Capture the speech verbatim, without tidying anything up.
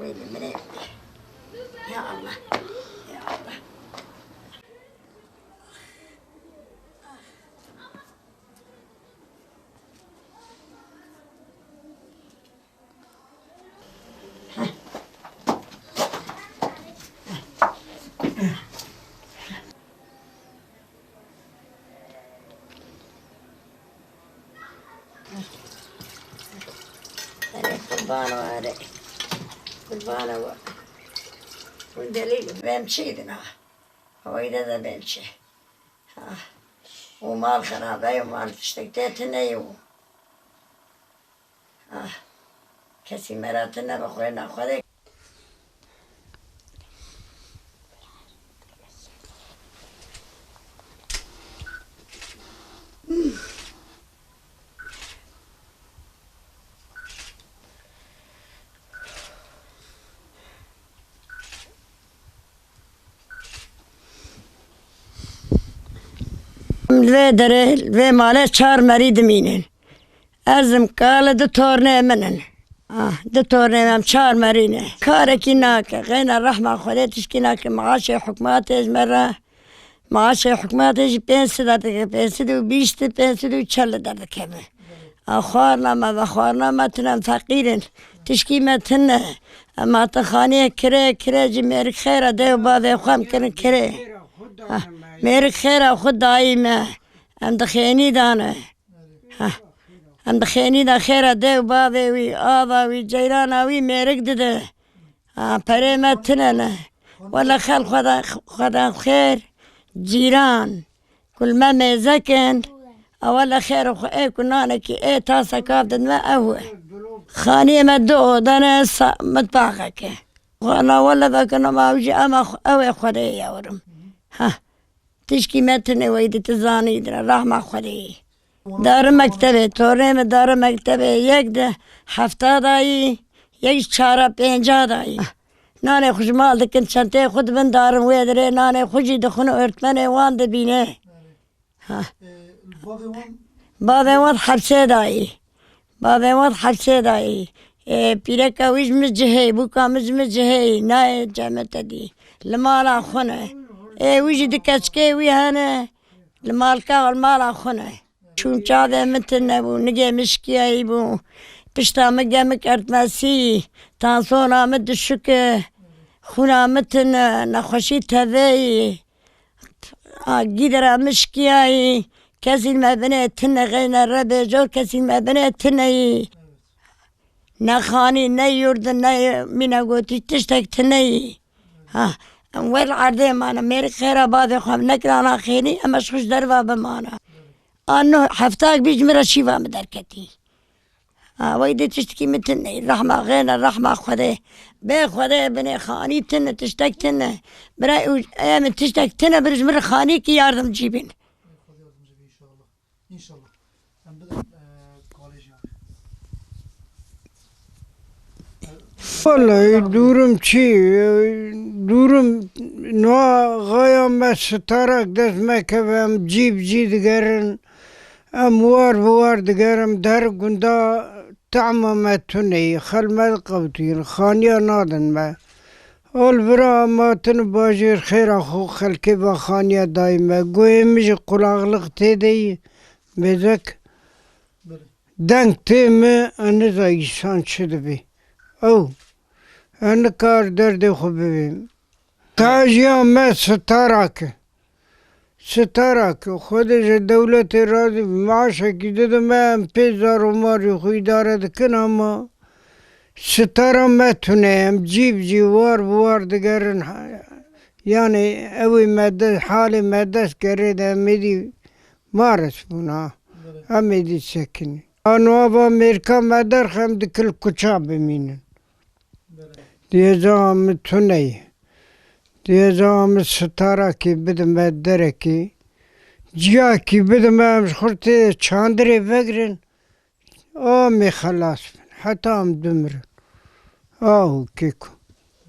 Wêlê min ê. Ya Allah. Ya Allah. Erê qurbano erê. Qurbano we. Hûn delîl bemçî din ha. Hawayî de de bemçî. Ha. Û mal xerabe ye, mal tiştek tê tune ye û. Ah, kesî me re tune bi xwe nexwe de. Li vê derê, li vê malê çar merî dimînin. Ez im kale du tornê min in. Ah, du tornê min, em çar merî ne. Karekî nake. Xêne rehma Xwedê tişkî nake. Maaşê hikûmetê ji me re, maaşê hikûmetê jî pênc sed derdikeve, pênc sed û bîst, pênc sed û çel derdikeve. A xwarina me, vexwarina me tune, em feqîr in. Tişkî me tune. Em hatin xaniyê kirê, kirê jî mêrik xêra dê û bavê xwe em kirin kirê. Ha, mêrik xêra xwe dayî me. Em di xênî de ne. Ha. Em di xênî de xêra dê û bavê wî, ava wî, ceyrana wî mêrik dide. Ha, perê me tune ne. Wele xelk xweda, xweda xêr, cîran. Ku li me mêze kin, ew wele xêr xwe ê ku nanekî ê tasek av didin me ew e. Xaniyê me du oda ne, sa-, mitbaxek e. Xwena wele vekina ma ew jî ema xwe, ew ê Xwedê ye yewrim. Ha. Tişkî me tune wey di tu zanî dire, rehma Xwedê. Darim mektebê, torê min darim mektebê, yek di hefta dayî, yek ji çara pênca dayî. Nanê xwe ji mal dikin, çenteyê xwe dibin darim wê dirê, nanê xwe jî dixwin û ortmenê wan dibîne. Ha. Bavê wan hepsê dayî. Bavê wan hepsê dayî. Ê, pîreka wî ji min cihê, bûka min ji min cihê, nayê cemete dî. Li mala xwe ne. Ê, wî jî di keçikê wî hene. Li malka, li mala xwe ne. Çûm çavê min tune bû, nigê min şikiyayî bû. Pişta min gemik erdmesî, tansona min dişuke, xûna min tune, nexweşî teveyî. A, gîdera min şikiyayî, kesî me binê tune, xeyne rebê cor kesî me binê tune yî. Ne xanî, ne yurd, ne mîna gotî, tiştek tune yî. Ha, em wel erdê mane, mêrik xêra bavê xwe em nekirana xênî, em ji xwe ji derva bimane. A nuh heftak bî ji min re şîva min derketî. Ha, wey dê tiştekî min tune, rehma xêne, rehma Xwedê. Bê Xwedê binê xanî tune, tiştek tune. Bira û em tiştek tune, bir ji min re xanîkî yardimcî bin. Xwedê yardimcî be înşallah. Înşallah. Em bidin, e, kalêjî. Vallahi durum çi? Durum nuha xaya me sitarak dest me keve, em cî bi cî digerin, em war bi war digerin, der gunda tahma me tune ye, xel me diqewtîn, xaniya nadin me. Ol vira em hatin bajêr xêra xwe xelkê ve xaniya dayî me. Guhê min jî qulaxliq tê de ye, mêzek. Deng tê min, ez nizam însan çi dibê. Ew, ez nikar derdê xwe bibêm. Tajiya me sitarak e. Sitarak e. Xwedê ji dewletê razî be, maaşekî dide me, em pê zar û marî xwe îdare dikin ama sitara me tune ye. Em cî bi cî, war bi war digerin. Yanî ew ê me de, halê me dest gerê de em êdî mares bûn ha. Em êdî sekinî. Anwa va mêrka me derxe em dikil kuça bimînin. Diyeza min tune ye. Diyeza min sitarakî bidime derekî. Ciyakî bidime em ji xurtê çandirê vegirin. Amê xelas bin. Heta em dimirin. Aho keko.